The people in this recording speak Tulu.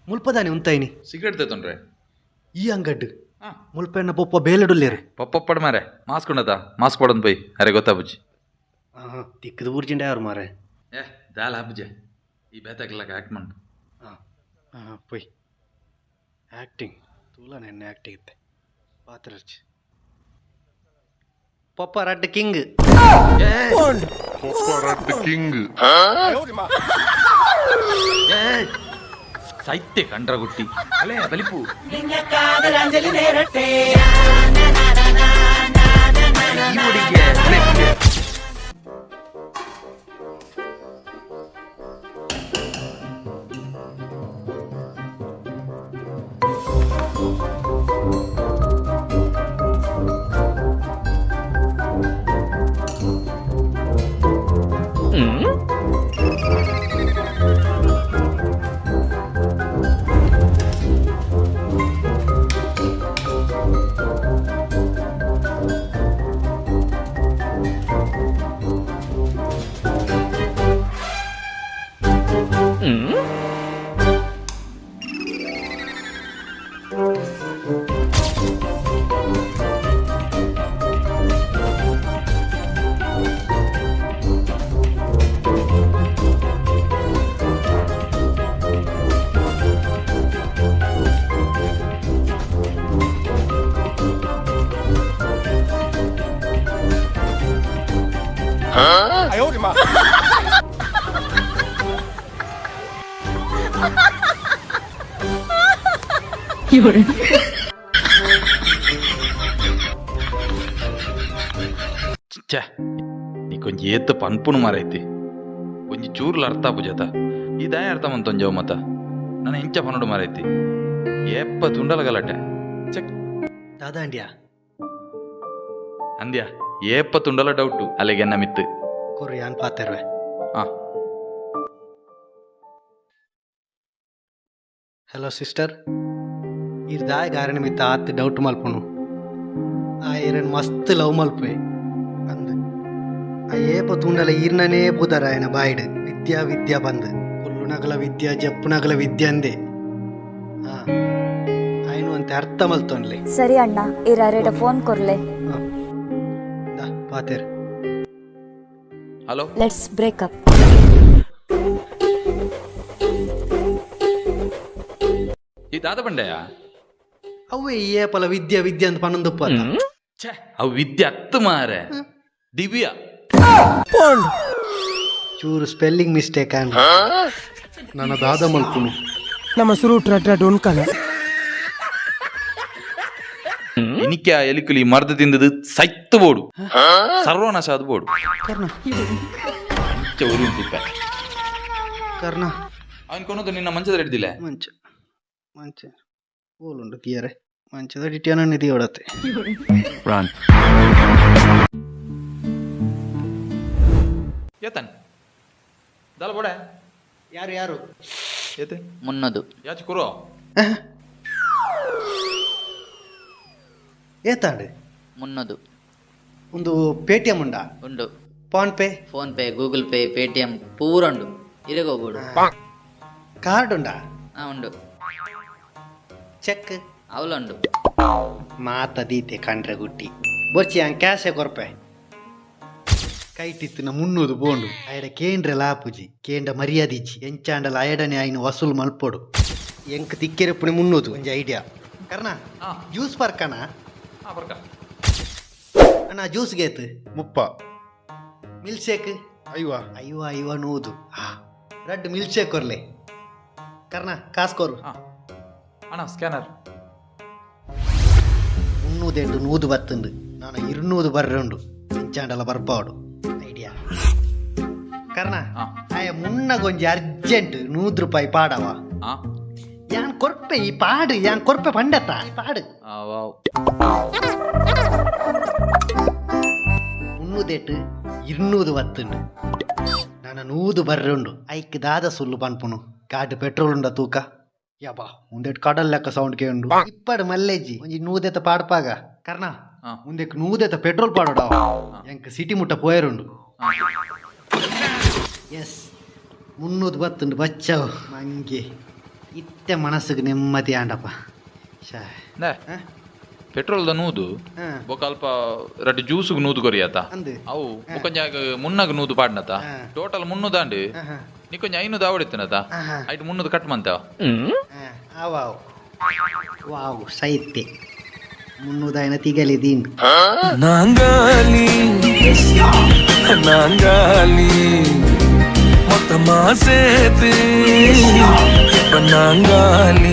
ಮುಲ್ಪದಾನೆ ಉಂತಾಯಿನಿ. ಸಿಗರೇಟ್ ತೇತೊಂಡ್ರೆ. ಈ ಅಂಗಡ್ಡು. ಹಾ. ಮುಲ್ಪೆಣ್ಣ ಪೊಪ್ಪ ಬೇಲೆಡುಲ್ಲೇರು. ಪಪ್ಪಪ್ಪಡ್ ಮಾರೆ, ಮಾಸ್ಕ್ ಉಂಡತ? ಮಾಸ್ಕ್ ಪಡೊಂದು ಪೋಯ್, ಅರೆ ಗೊತ್ತಾಪುಜಿ. ಹಾಂ, ತಿಕ್ಕದು ಊರ್ಜಿಂಡ ಯಾರು ಮಾರೆ. ಏ, ದಾಲ ಆಪುಜೆ, ಈ ಬೇತಾಕ್ಲಕ್ಕ ಆಕ್ಟ್ ಮಂಡು. ಹಾಂ ಹಾಂ, ಪೊಯ್. ಆ್ಯಕ್ಟಿಂಗ್ ತೂಲ, ನೆನ್ನೆ ಆ್ಯಕ್ಟಿಂಗ್ ಇತ್ತೆ ಪಾತ್ರರ್ಚಿ ಪೊಪ್ಪ ರಡ್ಡ್ ಕಿಂಗ್. ಕಿಂಗ್. ಸಾಹಿತ್ಯ ಕಂಡ್ರ ಗುಟ್ಟಿ ಅಲೇ ಬಲಿಪು. ಈ ಹುಡುಗಿ ಅಲೆ ಪುಜೆ. ಛೆ, ನೀ ಕೊಂಚ ಏತ್ ಪನ್ಪುನು ಮಾರೈತಿ, ಒಂಜಿ ಚೂರ್ಲ ಅರ್ಥ ಆಪುಜತ. ಈ ದಾಯ ಅರ್ಥ ಮಂತೊಂಜವು ಮತ ನಾನು ಎಂಚ ಪನೋಡು ಮಾರೈತಿ, ಏಪ್ಪ ತುಂಡಲ ಗಲಾಟೆ ಚೆಕ್. ದಾದಾಂಡ್ಯಾ? ಅಂದ್ಯಾ, ಏಪ್ಪ ತುಂಡಲ ಡೌಟು ಅಲ್ಲಿಗೆ ಎನ್ನ ಮಿತ್ತು. ಕೊರ್ರಿ, ಯಾನ್ ಪಾತೆರ್ವೆ. ಹಾ. ಹಲೋ ಸಿಸ್ಟರ್, ಈರ್ ದಾಯ ಗಾರಣ ಮಿತ್ತ ಆತ್ ಡೌಟ್ ಮಲ್ಪುನು? ಆ ಈರನ್ ಮಸ್ತ್ ಲವ್ ಮಲ್ಪುವೆ ಅಂದ್. ಆ ಏಪ ತೂಂಡಲ ಈರ್ನನೇ ಪುದರ ಆಯನ ಬಾಯ್ಡ್, ವಿದ್ಯಾ ವಿದ್ಯಾ ಬಂದ್. ಕುಲ್ಲುನಗಲ ವಿದ್ಯಾ, ಜಪ್ಪುನಗಲ ವಿದ್ಯಾ ಅಂದೆ. ಹಾ, ಆಯ್ನು ಅಂತ ಅರ್ಥ ಮಲ್ತೊನ್ಲೆ. ಸರಿ ಅಣ್ಣ, ಈರ ರೇಟ ಫೋನ್ ಕೊರ್ಲೆ. ಹಾ, ದಾ ಪಾತೆರ್. ಹಲೋ. Let's breakup. ಈ ದಾದ ಬಂಡೆಯ? ಅವೇ ಈ ಏಪಲ ವಿದ್ಯಾ ವಿದ್ಯಾ ಅಂತ ಪನ್ನೊಂದುಪ್ಪ. ಛೇ, ಅವು ವಿದ್ಯೆ ಹತ್ತು ಮಾರೆ, ದಿವ್ಯಾ. ಚೂರು ಸ್ಪೆಲ್ಲಿಂಗ್ ಮಿಸ್ಟೇಕ್ ಅಂಡ್. ನನ್ನ ದಾದ ಮಲ್ಪುನು? ನಮ್ಮ ಸುರುಟ್ ರಡ್ ರಡ್ ಉಣ್ಕಲ. ಇನಿಕೆ ಆ ಎಲಿಕುಲಿ ಮರ್ದು ತಿಂದದು ಸೈತ್ತು ಬೋಡು, ಸರ್ವನಾಶ ಅದು ಬೋಡು. ಕರ್ಣ. ಇಂಚ ಉರಿ ತಿಪ್ಪ. ಕರ್ಣ. ಅವನ್ ಕೊನದು ನಿನ್ನ ಮಂಚದ ಹಿಡ್ದಿಲ್ಲ. ಮಂಚ ಮಂಚ ಓಲುಂಡು ತೀಯರೆ? ಮಂಚದ ಡಿಟಿಯನ ನಿಧಿ ಹೊಡತ್ತೆ. ಏತನ್ ದಾಲ ಬೋಡೆ. ಯಾರು ಯಾರು? ಏತೆ? ಮುನ್ನದು. ಯಾಚ್ ಕುರೋ. ಏತಾಂಡು? ಮುನ್ನದು. ಒಂದು ಪೇಟಿಎಂ ಉಂಡಾ? ಉಂಡು. Phone pay? Phone pay, Google pay, Paytm ಪೂರ ಉಂಡು, ಇರೆಗ್ ಹೋಗೋಡು. ಕಾರ್ಡ್ ಉಂಡಾ? ಹಾ, ಉಂಡು. ಚೆಕ್? ಅವಲ ಉಂಡು. ಮಾತ ದೀತೆ ಕಂಡ್ರೆ ಗುಟ್ಟಿ ಬೊರ್ಚಿ, ಹಂಗೆ ಕ್ಯಾಶೆ ಕೊರ್ಪೆ. ಕೈಟಿತ್ತಿನ ಮುನ್ನೂದು ಬೋಂಡು ಅಯಡ ಕೇಂದ್ರ ಲಾಪುಜಿ, ಕೇಂದ್ರ ಮರ್ಯಾದಿಜ್ಜಿ. ಎಂಚಾಂಡಲ ಅಯಡನೆ ಆಯ್ನ ವಸೂಲ್ ಮಲ್ಪೊಡು. ಎಂಕ್ ತಿಕ್ಕೆರಪ್ಪುಣಿ 300. ಒಂಜಿ ಐಡಿಯಾ ಕರ್ಣ. ಹಾ. ಜ್ಯೂಸ್ ಪರ್ಕಣ. ಹಾ, ಬರ್ಕ. ಅಣ್ಣ, ಜ್ಯೂಸ್ ಗೇತು? 30. Milk shake? ಐವ. ಐವ ಐವ 100. ರಡ್ಡು ಮಿಲ್ಕ್ ಶೇಕ್ ಕೊರ್ಲೆ. ಕರ್ಣ, ಕಾಸು ಕೊರು. ಹಾ ಅಣ್ಣ, ಸ್ಕ್ಯಾನರ್. 308 100 ಬತ್ತುಂಡು, ನಾನು 200 ಬರ್ರುಂಡು. ಎಂಚಾಂಡಲ ಬರ್ಪಾಡು. ಐಡಿಯಾ ಕರ್ಣ. ಹಾ. ಆಯ ಮುನ್ನಗೊಂಜಿ ಅರ್ಜೆಂಟ್ 100 ರೂಪಾಯಿ ಪಾಡವ. ಹಾ. ಯಾನ್ ಕೊರ್ಪೆ, ಈ ಪಾಡು, ಯಾನ್ ಕೊರ್ಪೆ ಪಂಡತ, ಈ ಪಾಡು. ಆ, ವಾವ್. ಮುನ್ನೂದೆಟ್ಟು 200 ಬತ್ತುಂಡು, ನಾನು 100 ಬರ್ರುಂಡು. ಐಕ್ ದಾದ ಸುಲ್ಲು ಪನ್ಪುನು? ಗಾಡಿ ಪೆಟ್ರೋಲ್ ಉಂಡ ತೂಕ. ಯಬಾ, ಮುಂದೆಟ್ ಕಡಲ್ ಲೆಕ್ಕ ಸೌಂಡ್ ಕೇಂಡು. ಇಪ್ಪಡು ಮಲ್ಲೇಜಿ, ಒಂಜಿ ನೂದೆತ ಪಾಡ್ಪಾಗ ಕರ್ಣ. ಹಾ. ಮುಂದೆಕ್ ನೂದೆತ ಪೆಟ್ರೋಲ್ ಪಾಡೋಡ, ಎಂಕ್ ಸಿಟಿ ಮುಟ್ಟ ಪೋಯರುಂಡು. ಎಸ್, 300 ಬತ್ತುಂಡು, ಬಚ್ಚಾವ್ ಮಂಗೆ. ಇತ್ತೆ ಮನಸ್ಸಿಗೆ ನೆಮ್ಮದಿ ಆಂಡಪ್ಪ. ಶಾ. ನೇ, ಪೆಟ್ರೋಲ್ದ 100. ಹಾ. ಬೊಕ ಅಲ್ಪ ರಡ್ಡ್ ಜ್ಯೂಸ್ಗ್ 100 ಕೊರಿಯತ. ಅಂದ್. ಅವು ಬೊಕೊಂಜಿ ಆಗ ಮುನ್ನಗ್ 100 ಪಾಡ್ನತ. ಹಾ. ಟೋಟಲ್ 300 ಆಂಡ್. ನಿಕೊಂಜಿ 500 ಆವಡಿತ್ತನತ. ಆಹಾ. ಐಟ್ 300 ಕಟ್ ಮಂತ. ಆವ್ ಆವ್, ವಾವ್, ಸೈತೆ 300 ತಿಗಲಿ ದೀನ್. நாங்காலி நாங்காலி மொத்தமா சேர்த்து இப்ப நாங்காலி.